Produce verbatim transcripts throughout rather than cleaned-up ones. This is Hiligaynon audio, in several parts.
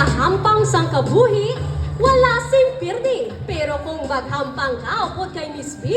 Hampang sang kabuhi, wala sing pirdi. Pero kung maghampang ka upod kay Miss B,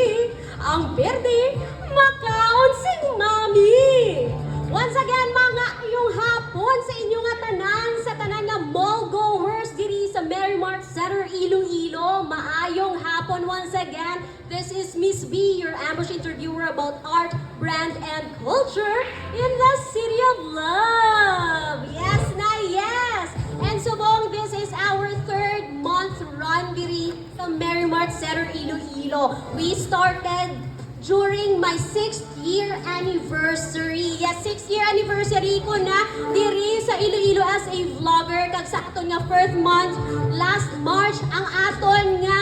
ang pirdi makaon sing mami. Once again, maayong hapon sa inyo nga tanan, sa tanan nga mall goers diri sa Merry Mart Center, Iloilo. Maayong hapon once again. This is Miss B, your ambush interviewer about art, brand, and culture in the city of love. Yes na yes! And subong, this is our third month run diri sa Merry Mart Center, Iloilo. We started during my sixth year anniversary. Yes, sixth year anniversary ko na diri sa Iloilo as a vlogger. Kag sa aton nga first month, last March, ang aton nga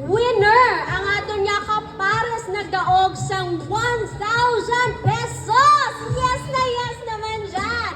winner, ang aton nga kapares nagdaog sang one thousand pesos. Yes na yes naman dyan.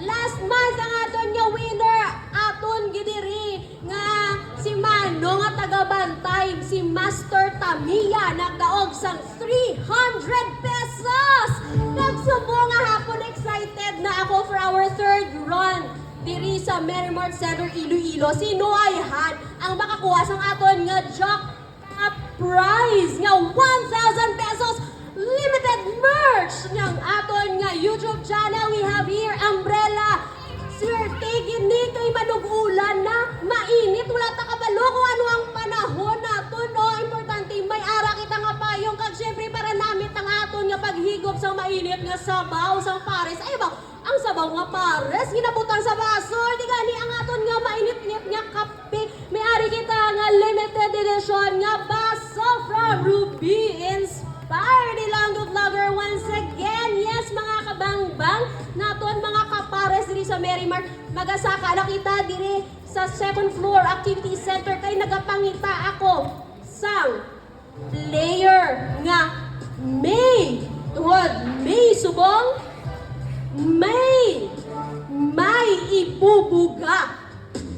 Last month, ang aton nga winner, aton gidiri nga si Mano nga taga Bantay, si Master Tamiya, nagdaog sang three hundred pesos. Nagsubo nga hapon, excited na ako for our third run diri sa Merry Mart Center, Iloilo. Sino ay han ang makakuha sang aton nga jackpot prize nga one thousand pesos limited merch ng aton nga YouTube channel? We have here umbrella. Sir, tigin ni kay manug-ulan na, mainit, wala ta kabalo kung ano ang panahon naton, no? Importante, may ara kita nga payong, kag syempre para namit ang aton nga paghigop sa mainit nga sabaw, sa pares. Ay ba, ang sabaw nga pares, ginabutang sa baso, di gani ang aton nga mainit-init nga kape. May ari kita nga limited edition nga baso from Ruby Inspired. Ilonggo Vlogger once again. Yes, mga kabangbang naton, mga kapares diri sa Merry Mart. Magasaka na kita diri sa second floor activity center kay nagapangita ako sang player nga may, tungod, may subong, may, may ibubuga.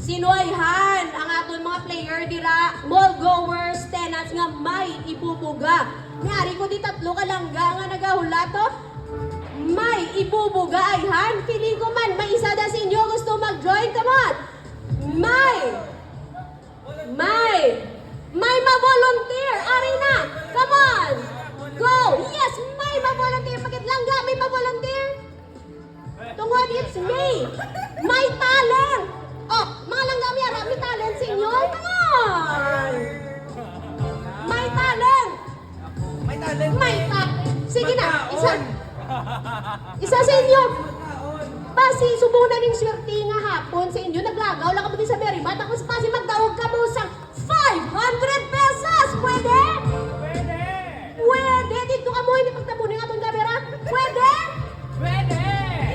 Sino ay han ang aton mga player dira, mall goers, tenants nga may ibubuga? May ari ko di tatlo ka langga nga nagahulat, oh. May ibubuga ay han. Feeling ko man, may isa da sa inyo gusto mag-join. Come on! May! May! May ma-volunteer! Ari na! Come on! Go! Yes! May ma-volunteer! Pagit langga, may ma-volunteer! Tungod it's me! May talent! Oh, mga langga, may ara, may talent sa inyo? Come on! May talent! May talent, May eh. ta-, sige na, isa. Magkaon. Isa sa inyo. Magkaon. Basi, subong na ning swerte nga hapon sa inyo, naglagaw lang kamo di sa Merry Mart, tapos basi magdaog kamo sa five hundred pesos. Pwede? Pwede. Pwede. Dito kamo, hindi pagtabunin ang atong camera. Pwede? Pwede.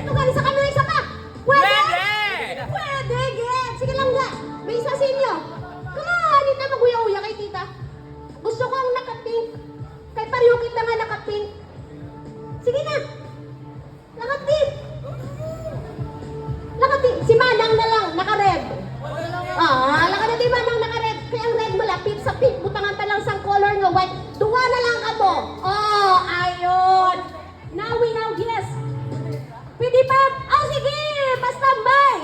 Dito gani sa camera, isa pa. Pwede? Pwede. Pwede, gid. Sige lang nga. May isa sa inyo. Come on, hindi na mag-uya-uya kay tita. Gusto ko ang naka-pink. Kay pareho kita nga naka-pink. Sige na. Naka-pink. Naka-pink. Si Manang na lang, naka-red. Ah, naka-red si Manang, naka-red. Kay ang red malapit sa pink, butangan ta lang sang color nga white. Duwa na lang kamo. Oh, ayun. Now we have guest. Pwede pa? Oh, sige! Basta may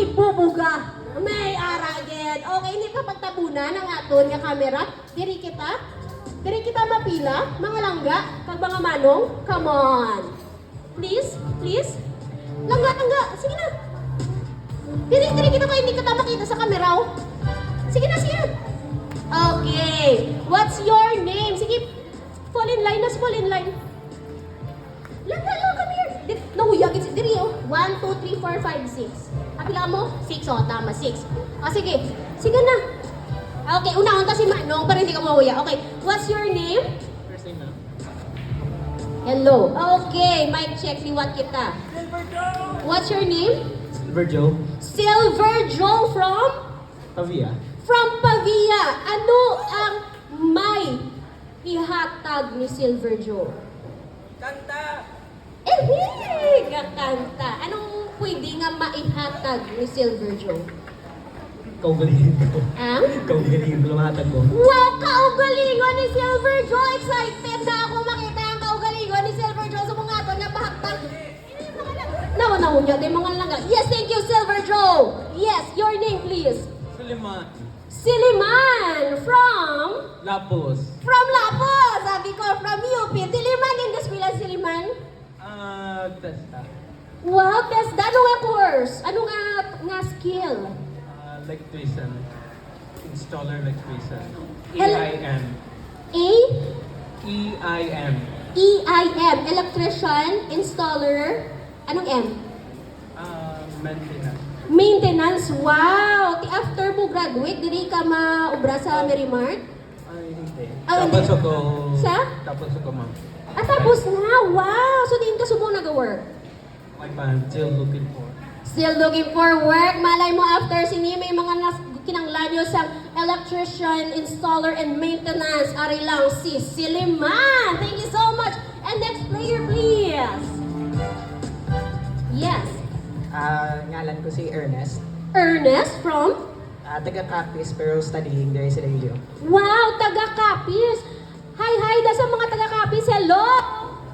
ibubuga. May ara gid. Okay, hindi ka pagtabunan ang aton nga camera. Diri kita. Diri kita mapila, mga langga, kag mga manong. Come on. Please, please. Langga, langga. Sige na. Diri, diri kita kay hindi kita makita sa camera, oh. Sige na, sige na. Okay. What's your name? Sige. Fall in line, nas fall in line. Langga, langga, come here. Di, nahuya gid si, diri, oh. One, two, three, four, five, six. Ah, pila mo? Six, oh, tama, six. Ah, sige. Sige na. Okay, unahon ta si Manong para hindi ka mahuya. Okay, what's your name? First name na. Hello. Okay, mic check, liwat kita. What's your name? Silver Joe. Silver Joe from? Pavia. From Pavia. Ano ang may ihatag ni Silver Joe? Kanta. Eh, kakanta. Anong pwede nga maihatag ni Silver Joe? Kaugalingon ko. Ang? Kaugalingon ko, mahatag ko. Wow, kaugalingon ni Silver Joe! Excited na ako makita ang kaugalingon ni Silver Joe sa mga aton nga pahaktag. Nawa na hunya, di mga langga. Yes, thank you, Silver Joe. Yes, your Please. Suliman. Siliman from Lapos. From Lapos. Sabi ko, from U P. Siliman, yung eskwela Siliman. Ah, TESDA. Wow, TESDA. Ano nga course? Ano nga nga skill? Ah, electrician. Installer electrician. Hel- E I M. A? E I M. E I M. Electrician, installer. Anong M? Ah, maintenance. Maintenance. Wow! Ti after mo graduate, diri ka maubra sa Merry Mart? Ay, hindi. Ah, Tapos hindi. ako. Sa? Tapos ako, ma'am. Ah, tapos na. Wow! So, diin ka subong nag-work? Like, I'm still looking for. Still looking for work. Malay mo, after sini, may mga nas kinanglan nyo sa electrician, installer, and maintenance. Ari lang si Siliman. Thank you so much. And next player, please. Yes. Ah, ngalan ko si Ernest. Ernest from? Ah, taga Capiz pero studying there sa Iloilo. Wow, taga Capiz. Hi, hi da sa mga taga Capiz. Hello.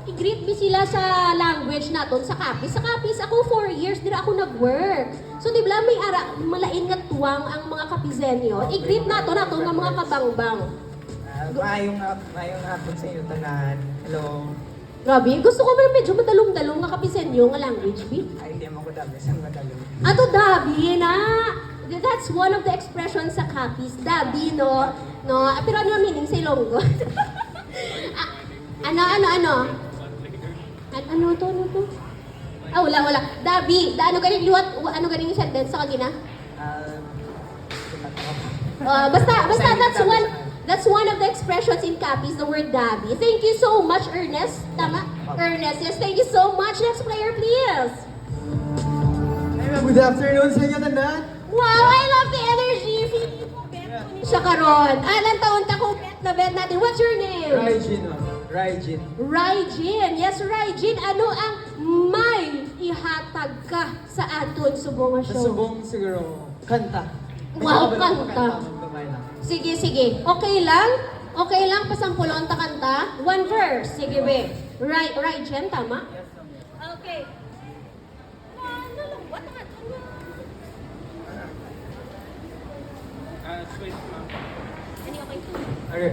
I-greet mi sila sa language naton sa Capiz. Sa Capiz, ako four years dira ako nag-work. So, di ba, may ara, malain nga tuwang ang mga Capizeño. I-greet nato nato nga mga kabangbang. Ah, maayong hap- maayong hapon sa inyo tanan. Hello. Grabe, gusto ko man medyo madalom-dalom nga Capizeño nga language, bi. Ay, hindi mo ko dami sa madalom. Ato dabi na. That's one of the expressions sa Capiz. Dabi, no? No? Ah, pero ano ang meaning sa Ilonggo? Ah, ano, ano, ano? An- ano to, ano to? Ah, wala, wala. Dabi. Da, ano ganing liwat? Wa- Ano ganing sentence sa kagina? Ah, hindi pa to. Uh, basta, basta Sa that's English one na. That's one of the expressions in Capiz, the word dabi. Thank you so much, Ernest. Tama? Ernest, yes. Thank you so much. Next player, please. Hey, ma'am, good afternoon sa inyo tanan. Wow, I love the energy. Feeling ko bet ko ni siya karon. Ah, ilang taon ka kung bet na bet natin? What's your name? Raijin, ma'am. Raijin. Raijin. Yes, Raijin. Ano ang may ihatag ka sa aton subong nga Sa show? Subong siguro, kanta. Wow, Hindi ko kanta. Kanta, ma'am, kamay lang. Sige, sige. Okay lang? Okay lang? Pasampulon ta kanta? One verse. Sige, be. Right, right, Jen, tama? Okay. Ah, sweet, ma'am. Okay.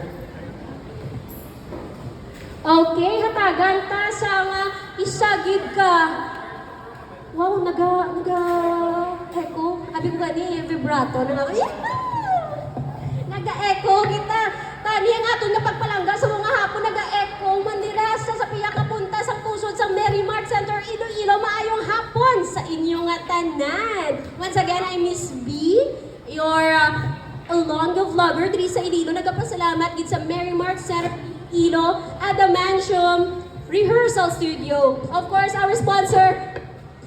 Okay, hatagan ta sa nga isa gid ka. Wow, naga, naga echo. Abi ko gani, vibrato na ako. Naga-echo kita. Tani ang aton nga pagpalangga sa mga hapon, naga-echo man dira sa, sa piyakapunta sa pusod sa Merry Mart Center, Iloilo. Maayong hapon sa inyo nga tanan. Once again, I'm Miss B, your uh, Ilonggo vlogger diri sa Iloilo. Nagapasalamat gid sa Merry Mart Center Iloilo, Adamantium Rehearsal Studio. Of course, our sponsor,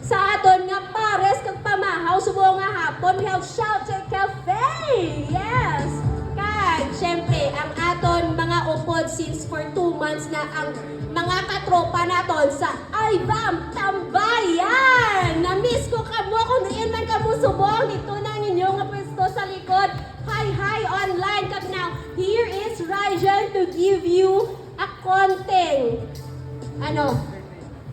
sa aton nga pares kag pamahaw subong nga hapon, we have Shelter Cafe! Yes! Kag, syempre, ang aton mga upod since for two months na ang mga katropa naton sa Albam Tambayan! Na-miss ko kamo kung diin man kamo subong. Dito na ang inyong nga pwesto sa likod. Hi, hi, online. Kag now, here is Raijin to give you a konting, ano,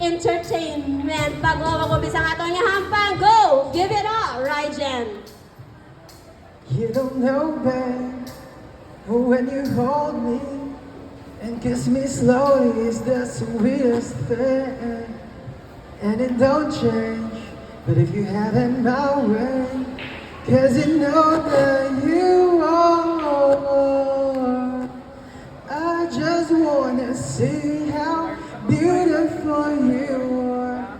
entertainment. Bago mag-umpisa ang aton nga hampang, go! Give it up, Raijin! You don't know, babe, when you hold me and kiss me slowly, it's the sweetest thing. And it don't change, but if you have it my way, cause you know that you are. I just wanna see how beautiful you are.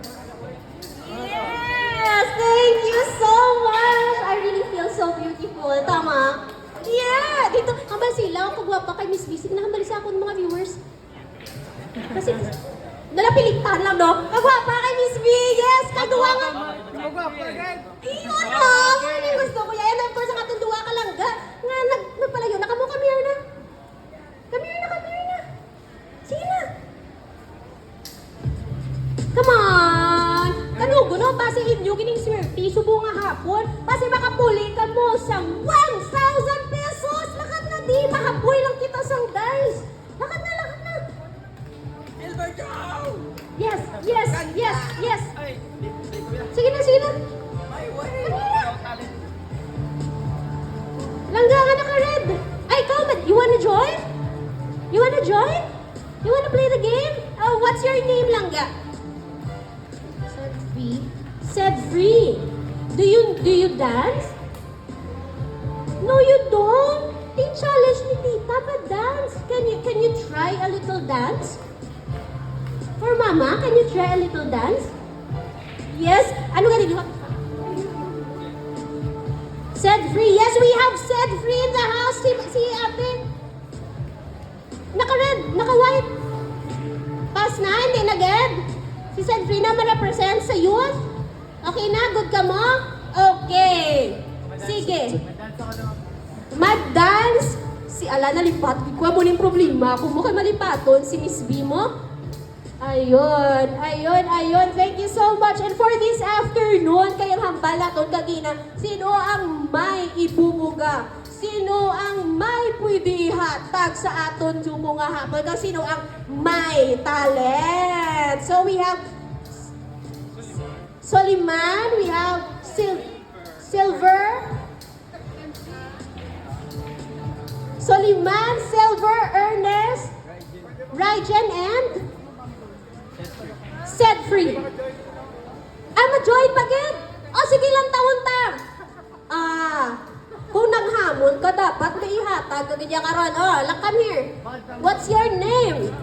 Yes! Thank you so much! I really feel so beautiful. Tama? Yeah! Dito, hambal sila, ang kagwapa kay Miss B. Sige na, hambal sa akong mga viewers. Kasi, nalapilitan lang, no? Kagwapa kay Miss B! Yes! Kaduwa nga! Iyo, no? Ano yung gusto ko yan? And of course, ang atong duwa ka lang ga, nga nag, nagpalayo na kamo, come here na. Come here na, come here na. Sige na. Come on! Kanugo, no? Basi inyo gining swerte, subong nga hapon. Basi makapuli kamo sang one thousand pesos. Lakat na di, mahapoy lang kita sang dice. Lakat na, lakat na. Gilberto! Yes, yes, yes, yes. Ay, di, di ko yan. Sige na, sige na. My way! Kanina. Talent. No, you don't. Ting challenge ni Tita, pa-dance. Can you, can you try a little dance? For Mama, can you try a little dance? Yes? Ano ka din? Said free. Yes, we have said free in the house. Si, si ate. Naka-red, naka-white. Pass na, hindi na gid. Si Said free na ma-represent sa youth. Okay na? Good ka mo? Okay. Sige. Mag-dance. Si ala, nalipat. Di ko mo ning problema. Ako mo kay malipaton si Miss B mo. Ayun, ayun, ayun. Thank you so much. And for this afternoon, kay ang hambal naton kagina, sino ang may ibubuga? Sino ang may pwede ihatag sa aton subong nga hapon? Kag sino ang may talent? So we have Soliman, we have Sil- Silver, Soliman, Silver, Ernest, Rygen, and Said free. Ah, ma-join pa gid? O, sige lang, tawon ta. Ah, kung nanghamon ka, dapat may ihatag ka gid ya karon. Oh, look, come here. What's your name?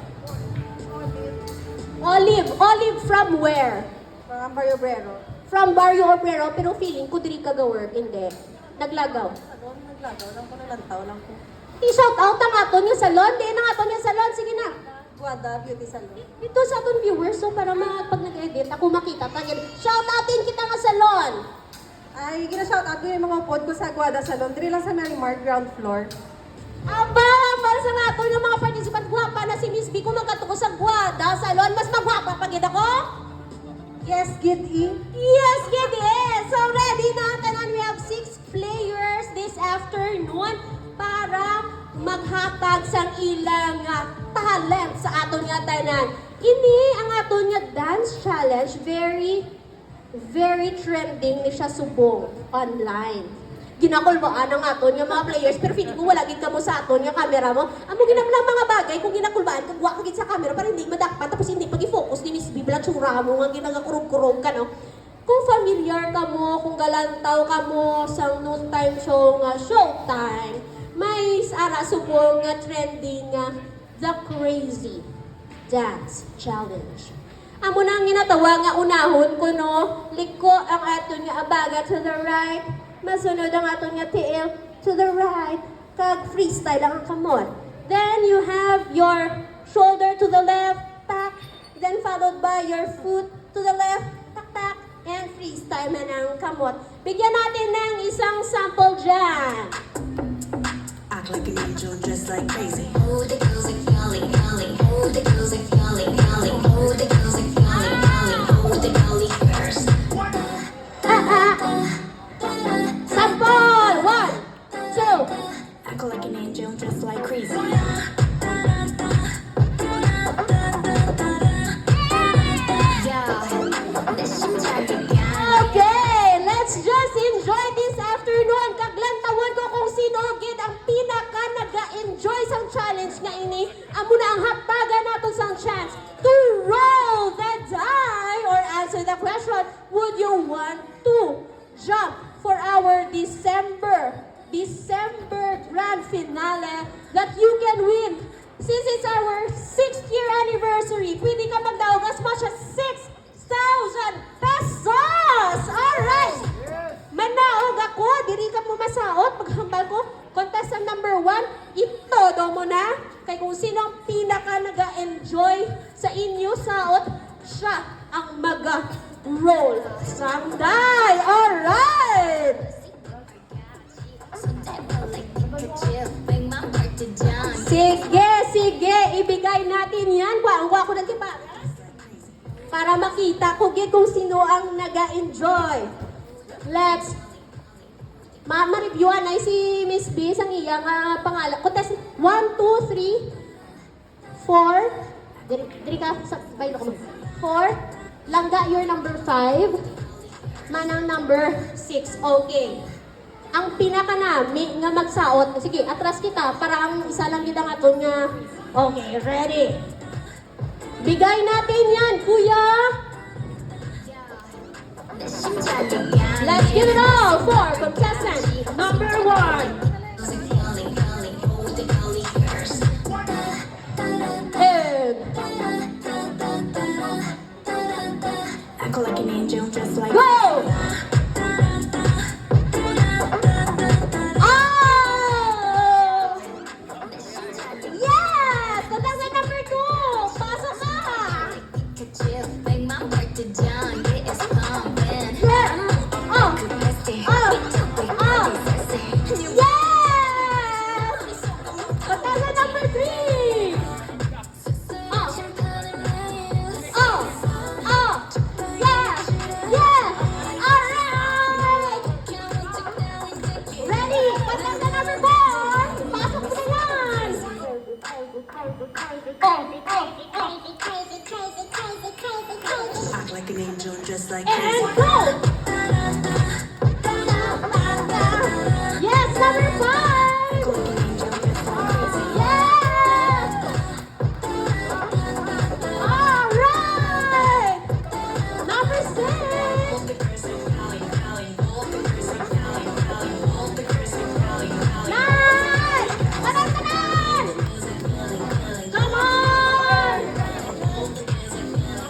Olive. Olive from where? From Barrio Obrero. From Barrio Obrero, pero feeling ko diri ka ga-work, hindi. Naglagaw. Salon, naglagaw lang ko, nalantaw lang ko. I-shout out ang aton nga salon. Diin ang aton nga salon? Sige na. Guada Beauty Salon. Ito sa aton viewers, so para ma-, pag nag-edit, ako makita pa gid. Shout outin kita nga salon. Ay, gina-shout out ko yung mga upod ko sa Guada Salon. Diri lang sa Marimar, ground floor. Aba, aba sa naton nga mga participant, gwapa na si Miss B. Kung magkatuko sa Guada Salon, mas magwapa pa gid ako. Yes, gid, eh. Yes, gid, eh. So, ready na tanan. We have six players this afternoon para maghatag sang ilang, ah, talent sa aton nga tanan. Ini ang aton nga dance challenge, very, very trending ni siya subong online. Ginakulbaan ang aton nga mga players, pero feeling ko wala gid kamo sa aton nga camera mo. Amo gid ang mga bagay kung ginakulbaan kag wa ka gid sa camera para hindi madakpan, tapos hindi pag-focus ni Miss B, bala tsura mo nga ginagakurog-kurog ka, no? Kung familiar kamo, kung galantaw kamo sa noontime show nga Showtime, may ara subong nga trending nga The Crazy Dance Challenge. Amo na ang ginatawa nga unahon ko, no? Liko ang aton nga abaga to the right, masunod ang aton nga tiil to the right, kag freestyle lang ang kamot. Then you have your shoulder to the left, tak, then followed by your foot to the left, tak, tak, and freestyle man ang kamot. Bigyan natin ng isang sample dyan. Act like an angel, dress like crazy. Hold the girls like yelling, yelling. Hold the girls like yelling, yelling. Hold the girls like yelling, yelling. Hold the girls first. Ah, ah, ah. Sample! One, two. Act like an angel, dress like crazy. Yeah, this shit turn me on. Okay, let's just enjoy this afternoon. Kag lantawon ko kung sino gid ang pinaka naga-enjoy sang challenge nga ini. Amo na ang hatagan nato sang chance to roll the die or answer the question. Would you want to jump for our December, December grand finale that you can win? Since it's our sixth year anniversary, pwede ka magdaog as much as six thousand pesos! Alright! Manaog ako, diri ka mo masaot, paghambal ko, contestant number one, itodo mo na. Kay kung sino ang pinaka naga-enjoy sa inyo saot, siya ang maga-roll sang die. Alright! Sige, sige, ibigay natin yan. Kuha, kuha ko ng kiparas. Para makita ko gid kung sino ang naga-enjoy. Let's, ma, ma-reviewan ay si Miss B sang iya nga pangalan. Contest one, two, three, four. Diri, diri ka sa baylo ko. Four. Langga, your number five. Manang number six. Okay. Ang pinakanami nga magsaot. Sige, atras kita para ang isa lang gid ang aton nga. Okay, ready. Bigay natin yan, kuya. Let's give it all for contestant number one. Go! Oh! Yes! Contestant number two! Pasok ka! Yes! Oh! Oh! Oh! Yes! Contestant number three! Oh! Oh! Oh! Yeah! Yeah! Alright! Ready? Contestant number four! Pasok mo na yan! Oh! Oh! Oh! Act like an angel, dress like And go! Yes, number five! Yes! Alright! Number six! Nice! Tanan, tanan! Come on!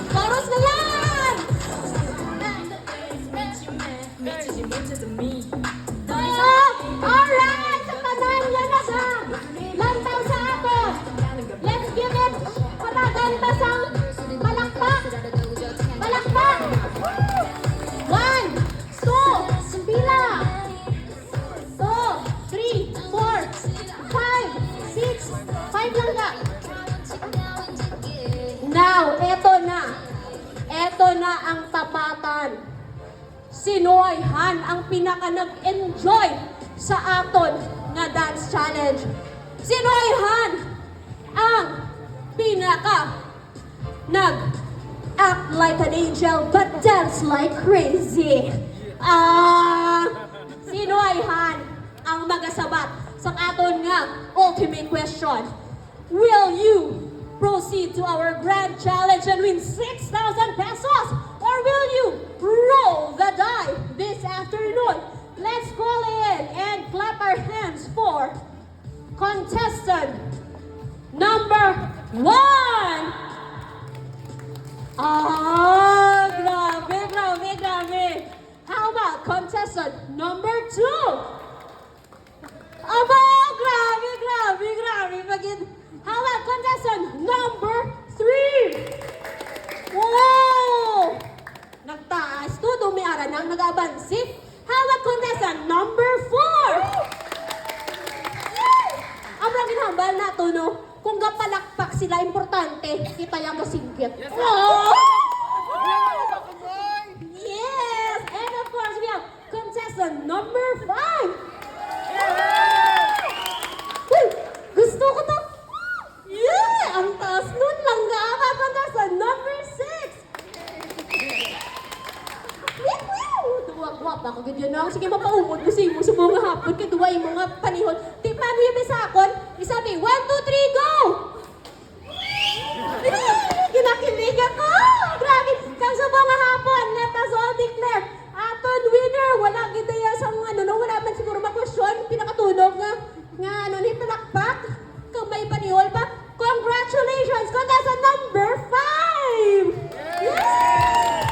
Chorus na yan! Alright! Sa tanan, yan na siya! Lantaw sa aton! Let's give it! Katagan ta sang palakpak! Palakpak! One, two, pila! Two, three, four, five, six, five lang ka. Now, eto na. Eto na ang tapatan. Si Noy Han ang pinaka nag-enjoy sa aton nga dance challenge. Si Noy Han ang pinaka nag-act like an angel but dance like crazy. Ah, si Noy Han ang magasabat sa aton nga ultimate question. Will you proceed to our grand challenge and win six thousand pesos? Or will you roll the die this afternoon? Let's call in and clap our hands for contestant number one. Ah, grabe, grabe, grabe. How about contestant number two? Aba, grabe, grabe, grabe. Magin How about contestant number three? Wow! Nagtaas to, do may ara nang nag-abansi. How about contestant number four? Yay! Ang mga ginhambal na to, no? Kung gapalakpak sila, importante, kita yung masinggit. Oh! Yes! And of course, we have contestant number five! Uy! Gusto ko to! Yeah! Ang taas nun! Langga ka, contestant number six! Woo! Duwa, gwapa ka gid yan, ah. Sige, mapaumod mo sa imo sa mga hapon kay duwa imo nga panihon. Di pa niya may sakon. Isabi, one, two, three, go! Kinakilig ako! Grabe! Kang subong nga hapon, let us all declare aton winner! Wala gid daya sang ano, no? Wala man siguro makwestiyon, pinakatunog nga, nga ano ni, palakpak. Kang may panihol pa. Congratulations! Contestant number five! Yes!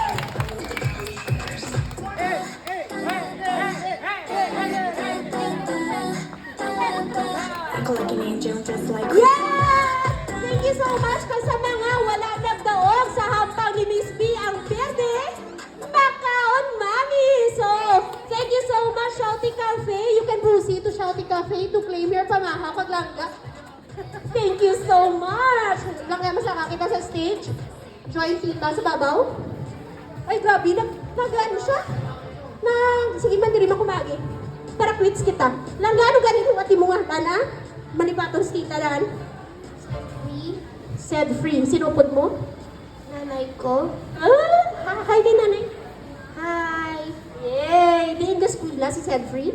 Act like an angel, dress like Yes! Thank you so much ka sa mga wala nagdaog sa hampang ni Miss B ang Berde. Makaon, mami! So, thank you so much, Shouty Cafe. You can proceed to Shouty Cafe to claim your pamahaw kag langga. Thank you so much! Langga, masaka kita sa stage. Join kita sa babaw. Ay, grabe. Nag, nag, ano siya? Nag, sige man, diri man kumagi. Para quits kita. Langga, ano gani kung ati mo nga, Lana? Manipaton sa kita, Dan. Said free. Sinupod mo? Nanay ko. Ah, ha- hi kay nanay. Hi. Yay! Diin ka eskwela si Sedfrey?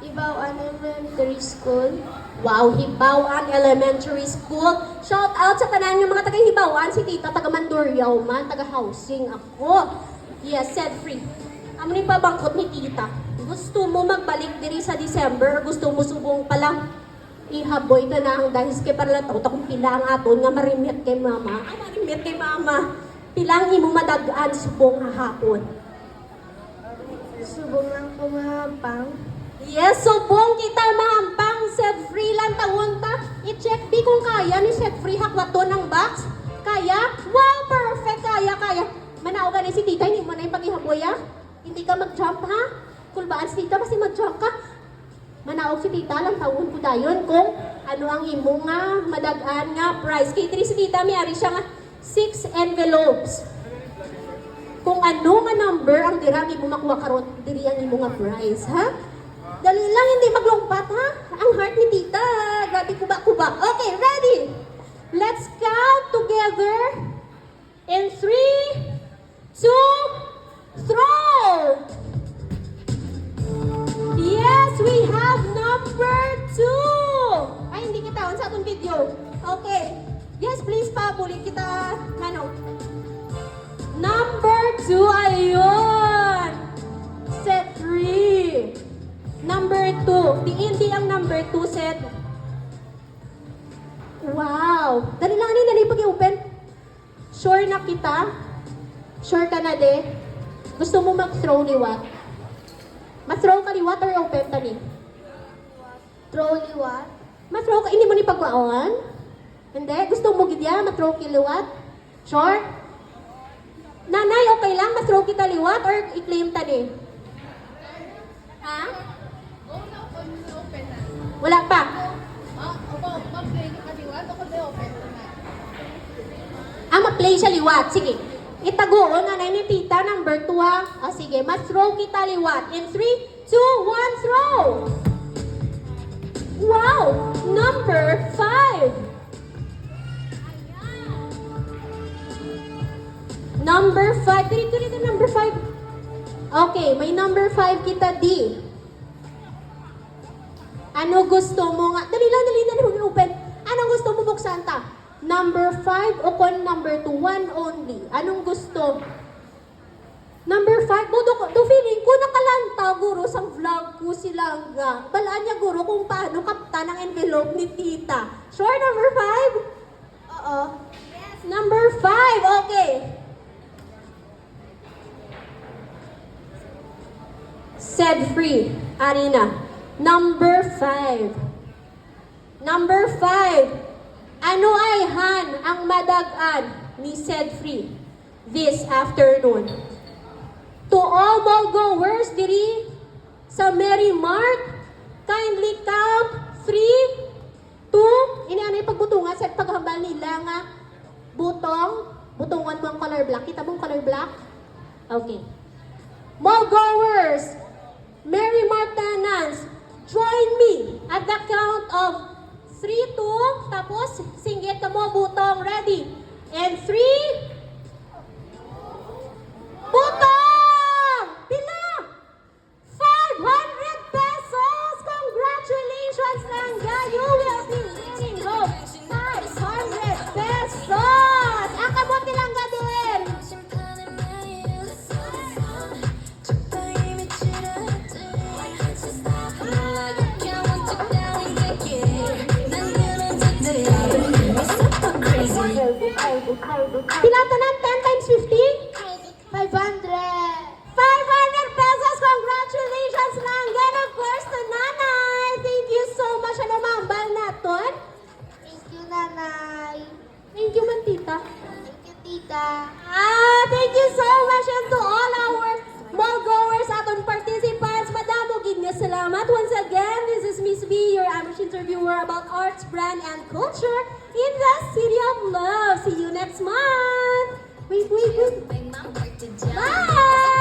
Ibaw Elementary School. Wow, Hibaw-an Elementary School. Shout out sa tanan nga mga taga Hibaw-an, si Tita taga Mandurriao man, taga housing ako. Yes, Sedfrey. Amo ni pabangkot ni Tita. Gusto mo magbalik diri sa December or gusto mo subong pa lang? Ihaboy ka na ang dahil kay para lang ta kung pila ang aton nga marimit kay mama. Ah, marimit kay mama. Pila ang imo madag-an subong nga hapon? Subong lang ko mahampang. Yes, subong kita mahampang, Sed Free lang tawon ta. I-check di kung kaya ni Sed Free hakwaton ang box. Kaya? Wow, perfect. Kaya, kaya. Manaog gani si tita, hindi mo na yung paghihaboy, ah. Hindi ka mag-jump, ha? Kulbaan si tita, basi mag-jump ka. Manaog si tita, lang tawon ko dayon kung ano ang imo nga madag-an nga prize. Kay diri si tita, may ari siya nga six envelopes. Kung ano nga number ang dira ang imo makuha karon, diri ang imo nga prize, ha? Dali lang, hindi maglungpat, ha? Ang heart ni tita, grabe kuba-kuba. Okay, ready? Let's count together in three, two, throw! Yes, we have number two! Ay, hindi kita on sa atong video. Okay. Yes, please, pa, bulig kita, Manong. Number two, ayun. Sed Free. Number two. Diin, di ang number two, Sed. Wow. Dali lang, ani, dali pag-i-open. Sure na kita? Sure ka na, de? Gusto mo mag-throw liwat? Ma-throw ka liwat or open ta ni? Throw liwat. Ma-throw ka, hindi mo ni pagwaon? Hindi? Gusto mo gid ya, ma-throw ki liwat? Sure? Nanay, okay lang, ma-throw kita liwat or i-claim ta ni? Ha? Wala pa. Ah, ma-play siya liwat. Sige. Itago, o, nanay ni tita, number two, ha? O, sige. Ma-throw kita liwat. In three, two, one, throw! Wow! Number five! Number five. Diri, diri, diri, number five. Okay, may number five kita di. Ano gusto mo nga? Dali lang, dali na, dali, open. Anong gusto mo buksan ta? Number five o kon number two? One only. Anong gusto? Number five, do, do, do feeling ko nakalanta, guro, sang vlog ko si Langga. Balaan niya, guro, kung paano kaptan ang envelope ni tita. Sure, number five? Oo. Number five, okay. Sed Free, ari na. Number five. Number five. Ano ayhan ang madag-an ni Sed Free this afternoon? To all mall goers diri sa Merry Mart, kindly count three, two, ini anay pagbutongan sa paghambal nila nga butong, butongon mo ang color black. Kita mo ang color black? Okay. Mall goers, Merry Mart tenants, join me at the count of three, two, tapos singgit kamo butong. Ready? And three, butong! Pila? Five hundred pesos! Congratulations, Langga! You will be winning home five hundred pesos! Ang kamot ni Langga din! Pila tanan? Ten times fifty? Five hundred. Five hundred pesos! Congratulations, Langga! And of course, to Nanay! Thank you so much. Ano, mambal naton? Thank you, Nanay. Thank you man, tita. Thank you, tita. Ah, thank you so much, and to all our mall goers, aton participants, madamo gid nga salamat. Once again, this is Miss B, your ambush interviewer about arts, brand, and culture in the City of Love. See you next month. Wait, wait, wait. Bye!